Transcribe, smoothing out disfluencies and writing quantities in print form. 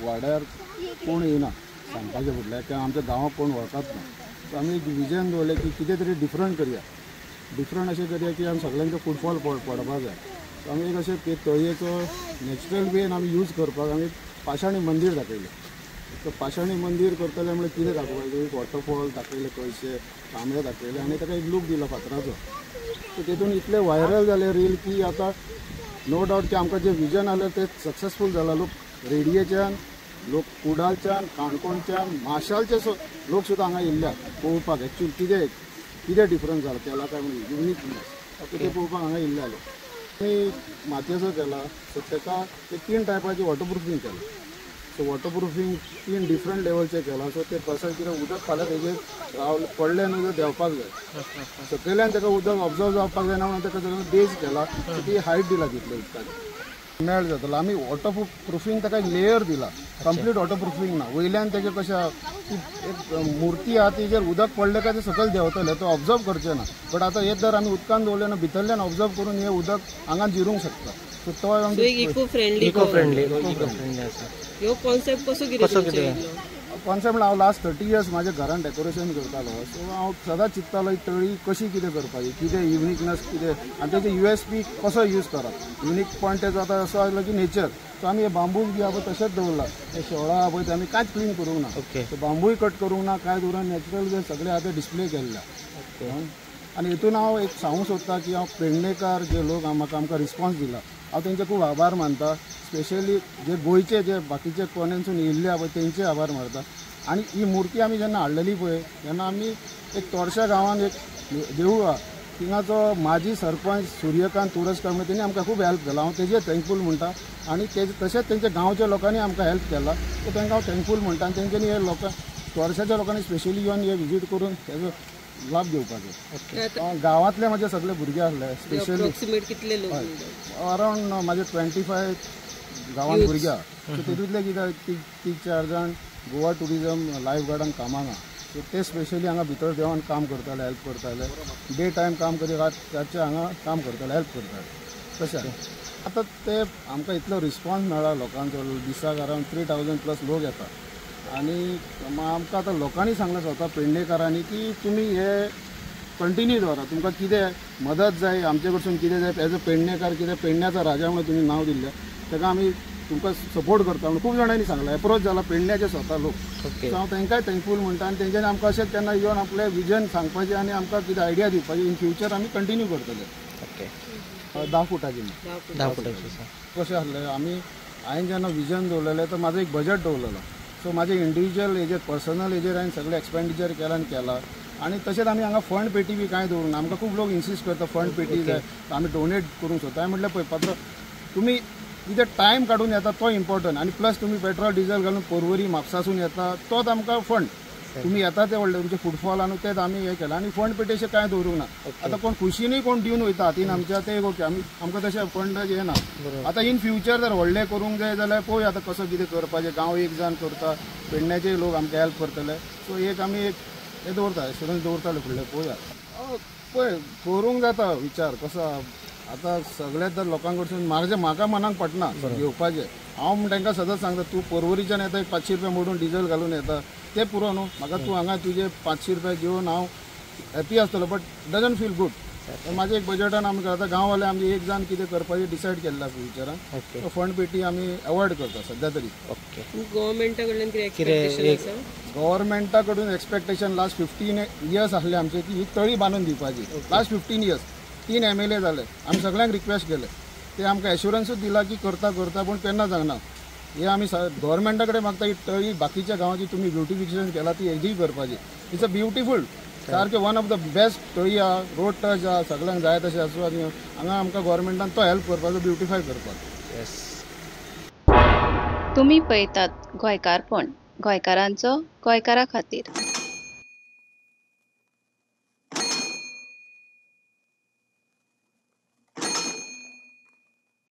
वाड्यार कोण येयना सांगपाचें म्हटल्यार किंवा आमच्या गांवाक कोण वळखत ना. सो आमी एक विजन दवरलें की कितें तरी डिफरंट करया, डिफरंट अशें करया की आमी सगळ्यांचो फुटफॉल पडपाक जाय. सो आमी एक अशें ते तळयेचो नॅचरल वेन आमी यूज करपाक आमी पाशाणी मंदीर दाखयलें. सो पाशाणी मंदीर करतले म्हळ्यार कितें दाखोवपाचें, एक वॉटरफॉल दाखयले, कळशे तांबे दाखयले आनी ताका एक लूक दिलो फातराचो. सो तेतून इतले व्हायरल जाले रील की आतां नो डावट की आमकां जें विजन आसलें तें सक्सेसफूल जालां. लोक रेडियेच्यान, लोक कुडाळच्यान, काणकोणच्यान, माशालचे लोक सुद्दां हांगा येयल्ले पळोवपाक एक्चुअली कितें कितें डिफरन्स जाला केला काय म्हणून युनिकनेस ते पळोवपाक हांगा येयल्ले लोक. आमी मातयेचो केला, सो ताका ते 3 टायपाचे वॉटरप्रुफींग केलां. सो वॉटरप्रुफींग 3 डिफरंट लेवलचे केलां. सो ते कशें कितें उदक फाल्यां तेजेर रावलें पडलें न्हू जाल्यार देंवपाक जाय, सकयल्यान ताका उदक ऑब्जर्व जावपाक जायना म्हणून ताका सगळें बेज केला. सो ती हायट दिला तितले उदकाची मेळ जातलो. आमी वॉटरप्रुफींग ताका एक लेयर दिला, कंप्लीट वॉटरप्रुफींग ना. वयल्यान तेजें कशें ती एक मुर्ती आहा तेजेर उदक पडलें काय तें सकयल देंवतलें, तो ऑब्जर्व करचें ना. बट आतां हें जर आमी उदकान दवरलें ना, भितरल्यान ऑब्जर्व करून हें उदक हांगा जिरूंक शकता. सो तो इको फ्रेंडली आसा. ह्यो कॉन्सेप्ट कसो कितें कॉन्सेप्ट हांव लास्ट 30 इयर्स म्हाज्या घरान डेकोरेशन करतालो. सो हांव सदांच चिंत्तालो ही तळी कशी कितें करपाची, कितें युनिकनेस कितें आनी तेजे USP कसो यूज करप. युनीक पॉयंट तेजो आतां असो आसलो की नेचर. सो आमी हे बांबू बी आहा पळय तशेंच दवरला, हे शेवळा आहा पळय ते आमी कांयच क्लीन करूंक ना. सो बांबूय कट करूंक ना, कांय दवरून नॅचरल जे सगळे आहा ते डिस्प्ले केल्ले. आनी हितून हांव एक सांगूंक सोदता की हांव पेडणेकार जे लोक म्हाका आमकां रिस्पॉन्स दिला हांव तेंचे खूब आभार मानता. स्पेशली जे गोंयचे जे बाकीचे कोनांसून येयल्ले आहा पळय तेंचे आभार मानता. आनी ही मुर्ती आमी जेन्ना हाडलेली पळय तेन्ना आमी एक तोरशा गांवांत एक देवूळ आहा थिंगाचो माजी सरपंच सूर्यकांत तुरस्कार म्हणून तेणी आमकां खूब हेल्प केला, हांव तेजेर थँकफूल म्हणटा. आनी तशेंच तेंच्या गांवच्या लोकांनी आमकां हेल्प केला, सो तांकां हांव थँकफूल म्हणटा. आनी तेंच्यांनी हे लोकां तोरशाच्या लोकांनी स्पेशली येवन हे विजीट करून तेजो लाभ घेवपाचो. गांवांतले म्हाजे सगळे भुरगे आसले स्पेशली कितले लोक, अरावंड म्हाजे 25 गांवांत भुरगे आहा. सो तेतूंतले कितें 3-4 जाण गोवा टुरिजम लायफ गार्डान कामाक आहा. सो ते स्पेशली हांगा भितर देंवन काम करताले, हेल्प करताले. डे टायम काम करी रातचे हांगा काम करताले, हेल्प करताले. तशें आतां ते आमकां इतलो रिस्पॉन्स मेळ्ळा लोकांचो, दिसाक अरावंड 3000 प्लस लोक येता. आनी आमकां आतां लोकांनी सांगलें स्वता पेडणेकारांनी की तुमी हे कंटिन्यू दवरा, तुमकां कितें मदत जाय आमचे कडसून कितें जाय एज अ पेडणेकार, कितें पेडण्याचा राजा म्हणून तुमी नांव दिल्लें ताका आमी तुमकां सपोर्ट करता म्हणून खूब जाणांनी सांगलें. एप्रोच जाला पेडण्याचे स्वता लोक. सो हांव तांकांय थँकफूल म्हणटा. आनी तेंच्यांनी आमकां अशें केन्ना येवन आपलें विजन सांगपाचें आनी आमकां कितें आयडिया दिवपाची इन फ्युचर आमी कंटिन्यू करतले. 10 फुटाची 10 फुटाची कशें आसलें आमी हांवें जेन्ना विजन दवरलेलें तर म्हाजो एक बजट दवरलेलो. सो म्हाजे इंडिविज्युअल हेजेर पर्सनल हेजेर हांवें सगळें एक्सपेंडिचर केलां आनी केलां. आनी तशेंच आमी हांगा फंड पेटी बी कांय दवरूंक ना. आमकां खूब लोक इन्सिस्ट करता फंड पेटी जाय, आमी डोनेट करूंक सोदता. हांवें म्हटलें पळय पात्र तुमी कितें टायम काडून येता तो इम्पॉर्टंट, आनी प्लस तुमी पेट्रोल डिझल घालून पर्वरी म्हापसासून येता तोच आमकां फंड. तुमी येता ते व्हडले तुमचे फुटफॉल आनी तेच आमी हें केलां. आनी फंड पेटी अशें कांय दवरूंक ना. आतां कोण खुशीनूय कोण दिवन वयता हातीन आमच्या ते ओके, आमी आमकां तशें फंड येना. आतां इन फ्युचर जर व्हडलें करूंक जाय जाल्यार पळोवया आतां कसो कितें करपाचें. गांव एक जाण करता, पेडण्याचे लोक आमकां हेल्प करतले. सो एक आमी एक हें दवरता, एश्युरन्स दवरताले फुडलें पळोवया. पळय करूंक जाता विचार कसो आतां सगळ्यात जर लोकां कडसून म्हाजे म्हाका मनाक पटना घेवपाचें. हांव म्हण तांकां सदांच सांगता तूं पर्वरीच्यान येता एक 500 रुपया मोडून डिझल घालून येता ते पुरो न्हू म्हाका, तूं हांगा तुजे 500 रुपया घेवन हांव हॅपी आसतलो, बट डजंट फील गूड. म्हाजे एक बजटान आमी आतां गांववाले आमी एक जाण कितें करपाचें डिसायड केल्लां फ्युचरान. फंड पेटी आमी अवॉयड करता सद्या तरी. गव्हर्मेंटा कडल्यान कितें एक्सपेक्टेशन आसा? गव्हर्मेंटा कडून एक्सपेक्टेशन लास्ट 15 इयर्स आसले आमचे की ही तळी बांदून दिवपाची. लास्ट 15 इयर्स 3 MLA जाले, आमी सगळ्यांक रिक्वेस्ट केले, ते आमकां एश्युरन्सूच दिला की करता करता, पूण केन्ना जायना. हे आमी गव्हर्मेंटा कडेन मागता ही तळी बाकीच्या गांवाची तुमी ब्युटिफिकेशन केला ती हेजीय करपाची. It's a beautiful, सारकें वन ऑफ the best तळी आहा, रोड टच आहा, सगळ्यांक जाय तशें आसूं. आनी हांगा आमकां गव्हर्मेंटान तो हेल्प करपाचो, ब्युटिफाय करपाक. तुमी पळयतात गोंयकारपण, गोंयकारांचो गोंयकारा खातीर.